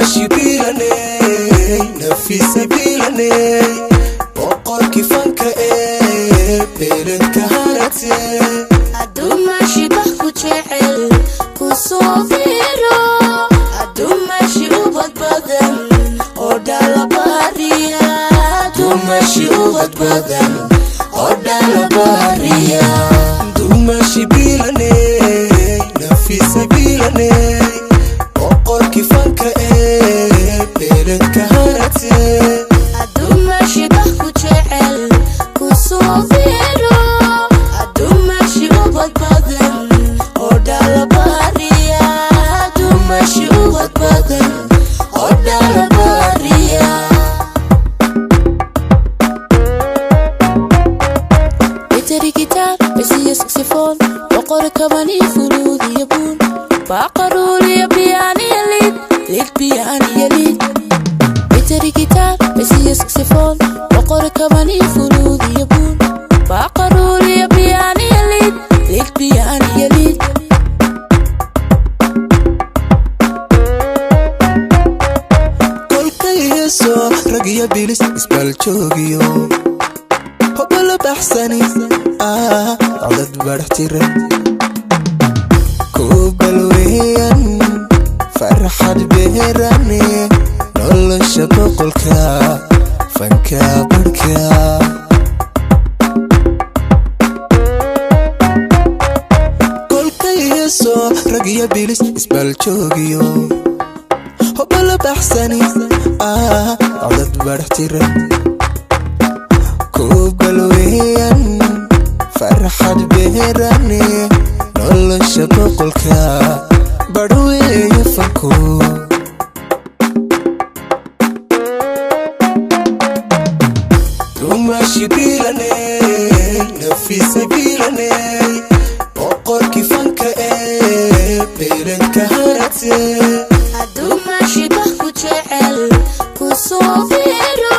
Dumashi bilaney, nafisa bilaney, boqorkii fanka ee beledka hanatee. Adumashi bah ku jecel ku soo fiiro, adumashi ubad badan oo dhalabaariya, Dumashi ubad badan oo dhalabaariya. Dumashi bilaney, nafisa bilaney, boqorkii fanka ee beledka hanatee. Adumashi bah ku jecel ku soo fiiro, adumashi ubad badan oo dhalabaariya, adumashi ubad badan oo dhalabaariya. Biteri gitaar, besiyo saxophone, boqor kabani, fuluud iyo buun, baaqaruur iyo biyaaniyo liid, liid biyaaniyo liid. Biteri gitaar, besiyo saxophone, boqor kabani, fuluud iyo buun, baaqaruur iyo biyaaniyo liid, liid biyaaniyo liid. Kolkay heeso rag iyo bilis isbaaljoogiyo hobala baxsani, codad badhax jira ku balweyan farxad beerane, nolosha boqolka fanka barhka. Kolkay heeso rag iyo bilis isbaaljoogiyo hobala baxsani, codad badhax jira ku balweyan farxad beerane, nolosha boqolka badhweeye fanku. Dumashi bilaney, nafisa bilaney, boqorkii fanka ee beledka hanatee. Adumashi bah ku jecel ku soo fiiro,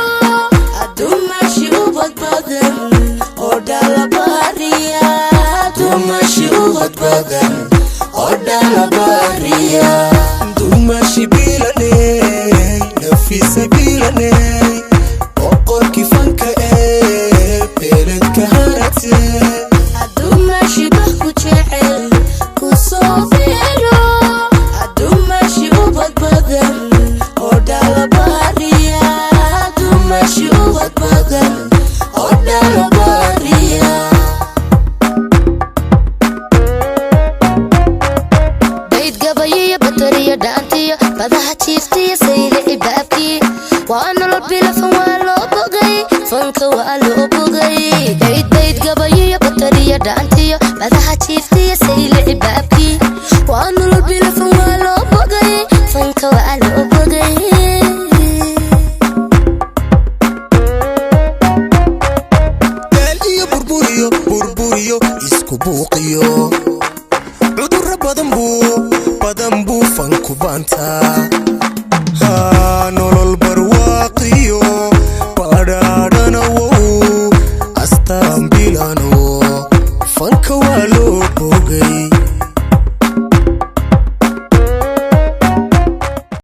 adumashi ubad badan oo dhalabaariya, Dumashi ubad badan oo dhalabaariya. Dumashi bilaney, nafisa bilaney, boqorkii fanka ee beledka hanatee. Adumashi bah ku jecel ku soo fiiro, adumashi ubad badan oo dhalabaariya, adumashi ubad badan oo dhalabaariya. Bayd gabayiyo batariyo dhaantiyo badaha jiiftiyo saylici baabkii waa nolol bilafan, waa loo bogay fanka, waa loo bogay. Bayd bayd gabayiyo batariyo dhaantiyo badaha jiiftiyo saylici baabkii waa nolol bilafan, waa loo bogay fanka, waa loo bogay. Daal iyo burburiyo burburiyo isku buuqiyo cudurro badan buu badan buu fanku baantaa.